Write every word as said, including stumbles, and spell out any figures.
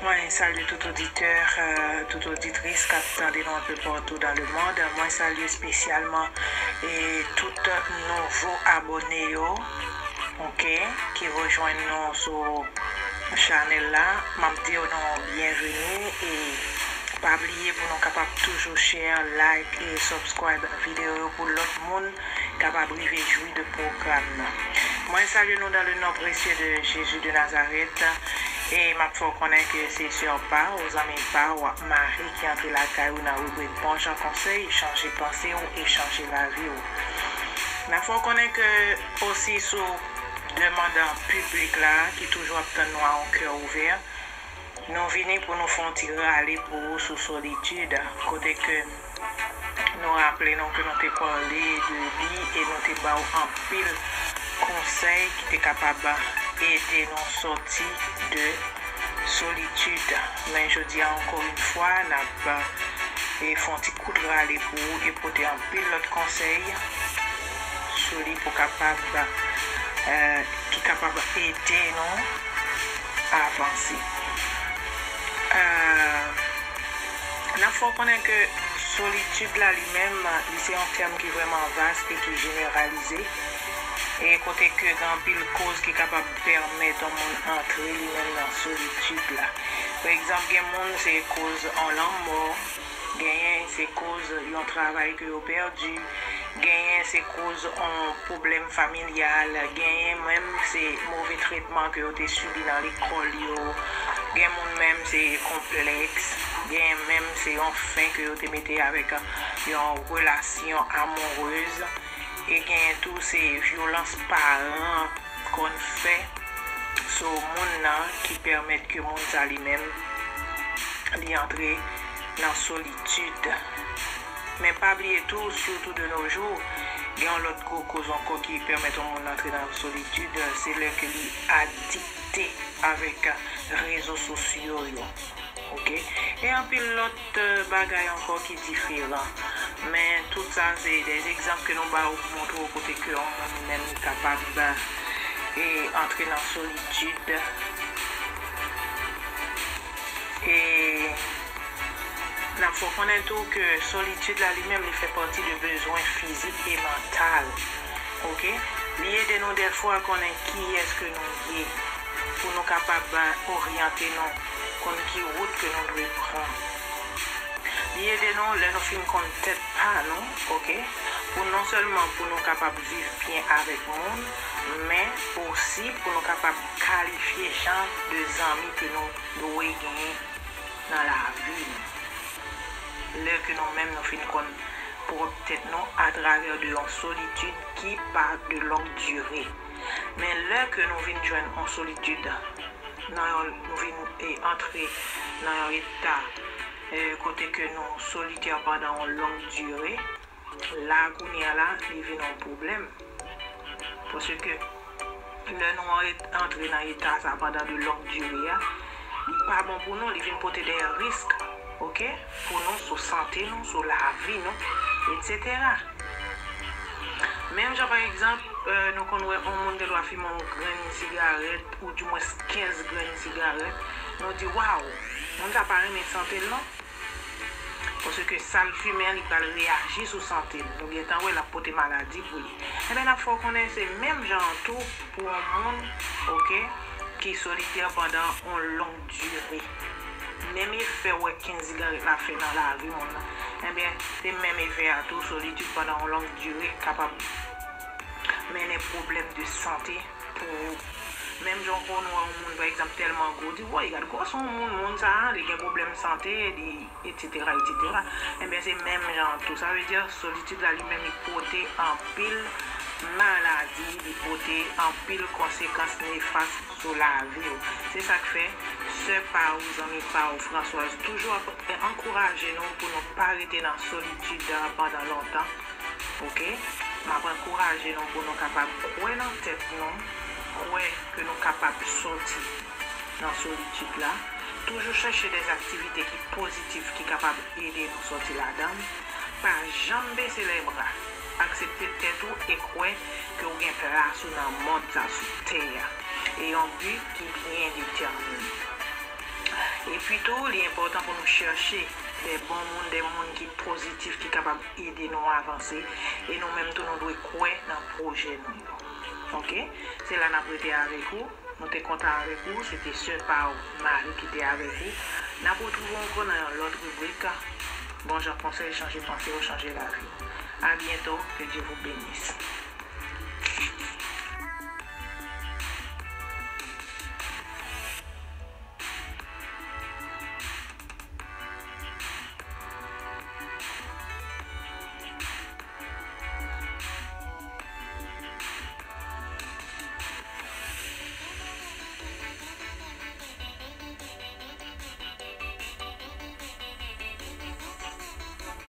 Mwen salye tout oditè, euh, tout oditris k ap tande nou anpe patou dan lemonn. Mwen salye espesyalman e tout nouvo abòne yo, oke, ki rejwenn nou sou chanèl la. M ap di nou byenveni e pa bliye pou nou kapab toujou share, like e subscribe videyo yo pou lòt moun kapab rive jwi de pwogram nan. Mwen salye nou dans le nom précieux de Jésus de Nazareth e m ap fè w konnen ke se sè pa w, zanmi pa w, Marie ki antre lakay ou nan ribrik Bon Jan Konsèy, chanje panse w e chanje lavi w. N ap fè w konnen ke osi sou demann piblik la ki toujou ap tann nou a yon kè ouvè, nou vini pou nou fè yon ti rale pou ou sou solitid, kote ke nou raple nou ke nou te pale de li e nou te ba w anpil konsèy ki te kapab ede nou sòti de solitid. Men jodi a, ankò yon fwa, n ap, e, fè yon ti kout rale pou ou e pote anpil lòt konsèy sou li pou kapab, eh, ki kapab ede nou avanse. Eh, n ap fè w konnen ke solitid la li menm, li se yon tèm ki vrèman vas e ki jeneralize, e kote ke gen anpil koz ki kapab pèmèt yon moun antre li menm nan solitid la. Pa egzanp, gen moun se koz yon lanmò, genyen se koz yon travay ke yo pèdi, genyen se koz yon pwoblèm familyal, genyen menm se move tretman ke yo te sibi nan lekòl yo, gen moun menm se konplèks, genyen menm se yon fen ke yo te mete avèk yon relasyon amourèz, e genyen tou se vyolans paran konn fè sou moun nan ki pèmèt ke moun sa li menm li antre nan solitid. Men pa bliye tou, sitou de nos jours, gen yon lòt gwo koz ankò ki pèmèt yon moun antre nan solitid, se lè ke li adikte avèk rezo sosyo yo. Oke? E anpil lòt, eh, bagay ankò ki diferan. Men tout sa se de egzanp ke nou ba w pou montre w kote ke yon moun li menm li kapab, eh, antre nan solitid. E n ap fè w konnen tou ke solitid la li menm li fè pati de bezwen fizik e mantal. Oke? Li ede nou dèfwa konnen kiyès ke nou ye, pou nou kapab oryante nou, konn ki wout ke nou dwe pran. Li ede nou lè nou fin konn tèt pa nou, oke? Pou non sèlman pou nou kapab viv byen avèk moun, men osi pou nou kapab kalifye jan de zanmi ke nou dwe genyen nan lavi nou. Lè ke nou menm nou fin konn pwòp tèt nou atravè de yon solitid ki pa de longue durée. Men lè ke nou vin jwenn yon solitid, nan yon, nou vin, eh, antre nan yon eta, eh, kote ke nou solitè pandan yon longue durée, la kounye a la, li vin yon pwoblèm. Paske lè nou an-, antre nan eta sa pandan de longue durée a, li pa bon pou nou, li vin pote de risk, oke, pou nou, sou sante nou, sou lavi nou, etsetera. Menm jan, pa egzanp, eh, nou konn wè yon moun gen dwa fimen yon grenn sigarèt, ou dimwens kenz grenn sigarèt, nou di, "Waw, moun sa pa renmen sante l non." Paske sa l fimen an, li pral reyaji sou sante l. Nou gentan wè l ap pote maladi pou li. Ebyen, n ap fè w konnen se menm jan an tou pou yon moun, oke, ki solitè pandan yon long dire. Menm efè w wè kenz sigarèt la fè nan lavi moun nan, ebyen, se menm efè a tou, solitid pandan yon long dire kapab mennen pwoblèm de sante pou ou. Menm jan w konn wè yon moun, pa egzanp, tèlman gwo, di, "Woy, gad gwòs yon moun, moun sa a, li gen pwoblèm sante, li, etsetera, etsetera." Ebyen, se menm jan an tou. Sa vle di, solitid la, li menm, li pote anpil maladi, li pote anpil konsekans nefas sou lavi w. Se sa k fè, sè pa w, zanmi pa w, Françoise, toujou ap ankouraje nou pou nou pa rete nan solitid pandan lontan. Oke? M ap ankouraje nou pou nou kapab kwè nan tèt nou, kwè ke nou kapab sòti nan solitid la. Toujou chèche de aktivite ki pozitif, ki kapab ede nou sòti ladan l. Pa janm bese lè bra. Aksepte tèt ou e kwè ke w gen plas ou nan mond sa sou tè a. E yon bi ki byen detèmine. Epi tou, li enpòtan pou nou chèche de bon moun, de moun ki pozitif, ki kapab ede nou avanse. E nou menm tou, nou dwe kwè nan pwojè nou yo. Ok? Se la n ap rete avèk ou. Nou te kontan avèk ou. Se te sè pa w, Marie, ki te avèk ou. N ap retwouve w ankò nan yon lòt ribrik. Bon jan konsèy, chanje panse w, chanje lavi w. A byento. Que Dieu vous bénisse.